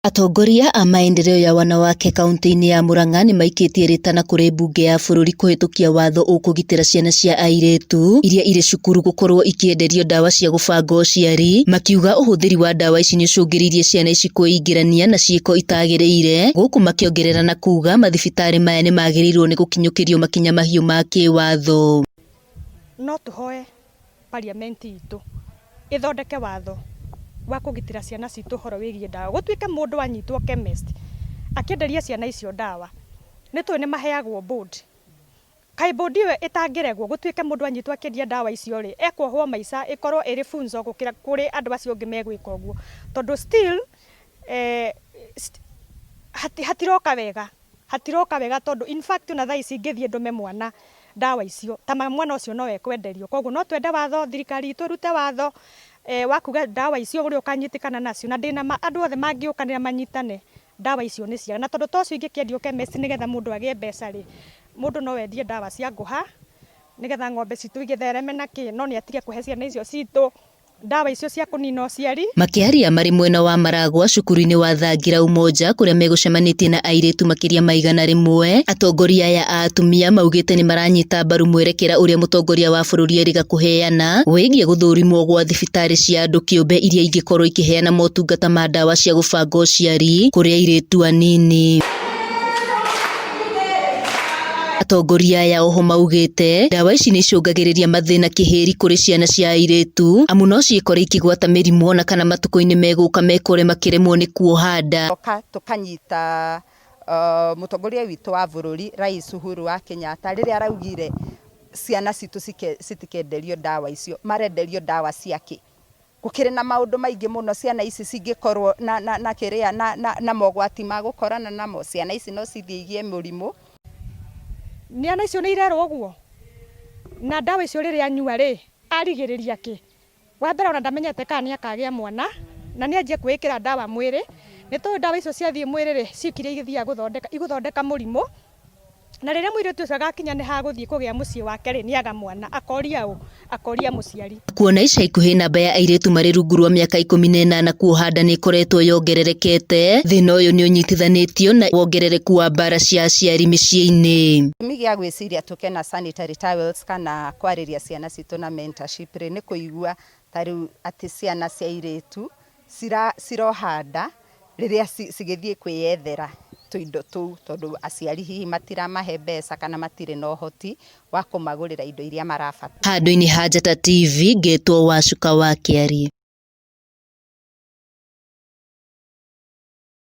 Atongoria a maendeleo ya wanawake kaunti-inĩ ya Murang'a nĩmaikĩtie rĩtana kũrĩ mbunge ya bũrũri kũhĩtũkia watho ũkũgitĩra ciana cia airĩtu iria irĩ cukuru gũkorwo ikĩenderio ndawa cia gũbanga ũciari, makiuga ũhũthĩri wa ndawa ici nĩũcũngĩrĩirie ciana ici kwĩingĩrania na ciĩko itagĩrĩire, gũkũ makĩongerera na kuga mathibitarĩ maya nĩmagĩrĩirwo nĩ gũkinyũkĩrio makinya mahiũ ma kĩwatho. No tũhoe parliament itũ ĩthondeke watho wa kũgitĩra ciana citũ ũhoro wĩgiĩ ndawa. Gũtuĩke mũndũ anyitwo chemist akĩenderia ciana icio ndawa, nĩ tũĩ nĩ maheagwo bond. Kaĩ bond ĩyo ĩtangĩregwo gũtuĩke mũndũ anyitwo akĩendia ndawa icio rĩ, ekuohwo maica ĩkorwo ĩrĩ funzo gũkĩra kũrĩ andũ acio angĩ megwĩka ũguo. Tondũ still hatiroka wega, hatiroka wega tondũ in fact ona thaa ici ingĩthiĩ ndũme mwana ndawa icio, ta mwana ũcio no ekwenderio. Koguo no twende watho, thirikari itũ ĩrute watho wa kuga ndawa icio ũrĩa ũkanyitĩkana nacio, na ndĩna ma andũ othe mangĩũkanĩra manyitane, ndawa icio nĩ cia. Na tondũ ta ũcio ingĩkĩendio chemist nĩgetha mũndũ agĩe mbeca rĩ, mũndũ no endie ndawa cia ngũha, nĩgetha ng'ombe citũ igĩthereme na kĩ, no nĩ atige kũhe ciana icio citũ ndawa icio cia kũnina ũciari. Makĩaria marĩ mwena wa Maragwa cukuru-inĩ wa Thangira Umoja kũrĩa megũcemanĩtie na airĩtu makĩria ma 100, atongoria aya a atumia maugĩte nĩmaranyita mbaru mwerekera ũrĩa mũtongoria wa bũrũri erĩga kũheana wĩgiĩ gũthũrimwo gwa thibitarĩ cia andũ kĩũmbe iria ingĩkorwo ikĩheana motungata ma ndawa cia gũbanga ũciari kũrĩ airĩtu anini. Atongoria aya oho maugĩte ndawa ici nĩicũngagĩrĩria mathĩna kĩhĩri kũrĩ ciana cia airĩtu amu no ciĩkore ikĩgwata mĩrimũ ona kana matukũ-inĩ megũka mekore makĩremwo nĩ kuoha nda. Tũkanyita mũtongoria witũ wa bũrũri Rais Uhuru wa Kenyatta rĩrĩa araugire ciana citũ citikenderio ndawa icio, marenderio ndawa ciakĩ? Gũkĩrĩ na maũndũ maingĩ mũno ciana ici cingĩkorwo na, na, na kĩrĩa na, na, na mogwati ma gũkorana namo. Ciana ici no cithiĩ igĩe mũrimũ. Ciana icio nĩ irerwo ũguo, na ndawa icio rĩrĩa anyua rĩ, arigĩrĩria kĩ? Wa mbere ona ndamenyete kana nĩ akagĩa mwana, na nĩ anjie kwĩĩkĩra ndawa mwĩrĩ. Nĩ tũĩ ndawa icio ciathiĩ mwĩrĩ rĩ, ciĩ kĩrĩa igĩthiaga gũthondeka, igũthondeka mũrimũ. Na rĩrĩa mũirĩtu ũcio agakinya nĩ hagũthiĩ kũgĩa mũciĩ wake rĩ, nĩ aga mwana, akoria ũ? Akoria mũciari. Kuona ica ikuhĩ namba ya airĩtu marĩ rungu rwa mĩaka 18 kuoha nda nĩ ĩkoretwo yongererekete, thĩna ũyũ nĩ ũnyitithanĩtio na wongerereku wa mbara cia aciari mĩciĩ-inĩ. Gĩtũmi gĩa gwĩciria tũke na sanitary towels kana kwarĩria ciana citũ na mentorship rĩ, nĩ kũigua ta rĩu atĩ ciana cia airĩtu ciroha nda rĩrĩa cigĩthiĩ kwĩyethera tũindo tũu, tondũ aciari hihi matiramahe mbeca kana matirĩ na ũhoti wa kũmagũrĩra indo iria marabatara. Handũ-inĩ ha Njata TV, ngetwo Wacuka wa Kĩari.